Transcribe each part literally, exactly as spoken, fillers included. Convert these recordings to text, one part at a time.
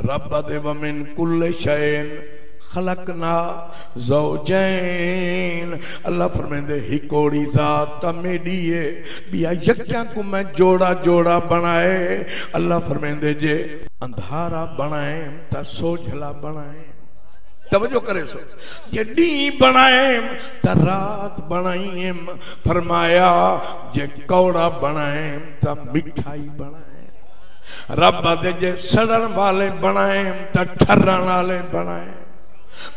رب آدھے، "ومن کل شیء خلقنا زوجین۔" اللہ فرمیندے، "ہکوڑی ذات تاں میݙی ہے، ٻیا یکیاں کوں میں جوڑا جوڑا بݨائے۔" اللہ فرمیندے، "جے اندھارا بݨائیم تاں سوجھلا بݨائیم۔" توجہ کریسو، "جے ݙینہہ بݨائیم تاں رات بݨائیم۔" فرمایا، "جے کوڑا بݨائیم تاں مٹھائی بݨائیم۔" رب آدھے، "جے سڑݨ والے بݨائیم تاں ٹھرݨ والے بݨائیم،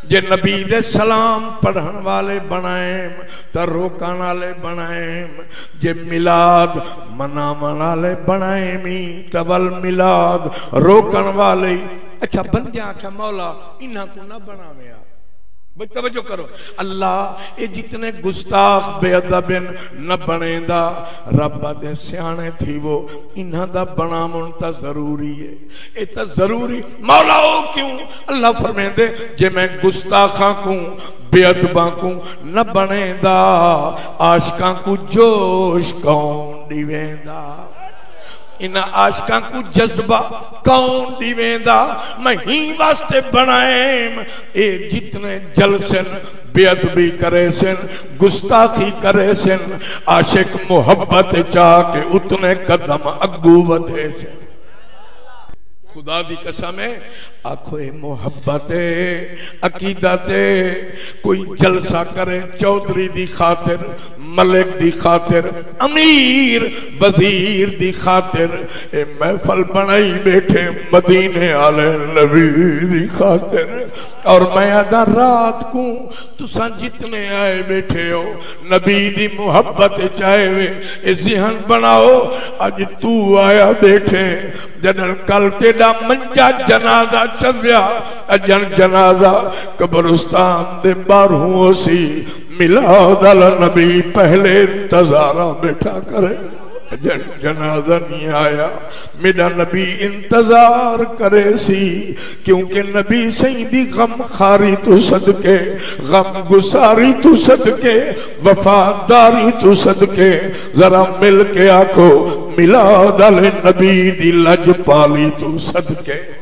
جے نبی دے سلام پڑھݨ والے بݨائیم تاں روکݨ والے بݨائیم، جے میلاد مناوݨ والے بݨائیمی تاں ول میلاد روکݨ والے۔" اچھا، بندیاں آکھیا، "مولا، انہاں کوں نہ بݨاویں۔" بھئی توجہ کرو، اللہ اے جتنے گستاخ بے ادب ہن نہ بݨیندا۔ رب آدھے، "سیاݨے تھیوو، انہاں دا بݨاوݨ تاں ضروری ہے۔" اے تاں ضروری، مولا او کیوں؟ اللہ فرمیندے، "جے میں گستاخاں کوں، بے ادباں کوں نہ بݨیندا، عاشقاں کوں جوش کون ݙیویندا؟ انہاں عاشقاں کوں جذبہ کون ݙیویندا؟ میں ہی واسطے بݨائیم۔" اے جتنے جلسن، بے ادبی کریسن، گستاخی کریسن، عاشق محبت چا کے اتنے قدم اگو ودھیسن۔ خدا دی قسم ہے، آکھو اے محبت ہے، عقیدت ہے۔ کوئی جلسہ کرے چودھری دی خاطر، ملک دی خاطر، امیر وزیر دی خاطر، اے محفل بݨائی ٻیٹھے مدینے آلے نبی دی خاطر۔ اور میں آدھا، رات کوں تساں جتنے آئے ٻیٹھے ہو، نبی دی محبت اچ آئے وے، اے ذہن بݨاؤ، اڄ توں آیا ٻیٹھے، جݙݨ کل تیݙا منجا جنازہ چویا، اڄݨ جنازہ قبرستان دے ٻاہروں ہوسی، میلاد آلا نبی پہلے انتظاراں ٻیٹھا کرے۔ اڄݨ جنازہ نہیں آیا، میݙا نبی انتظار کریسی، کیونکہ نبی سئیں دی غم خواری توں صدقے، غم گساری توں صدقے، وفاداری توں صدقے، ذرا مل کے آکھو، میلاد آلے نبی دی لجپالی توں صدقے۔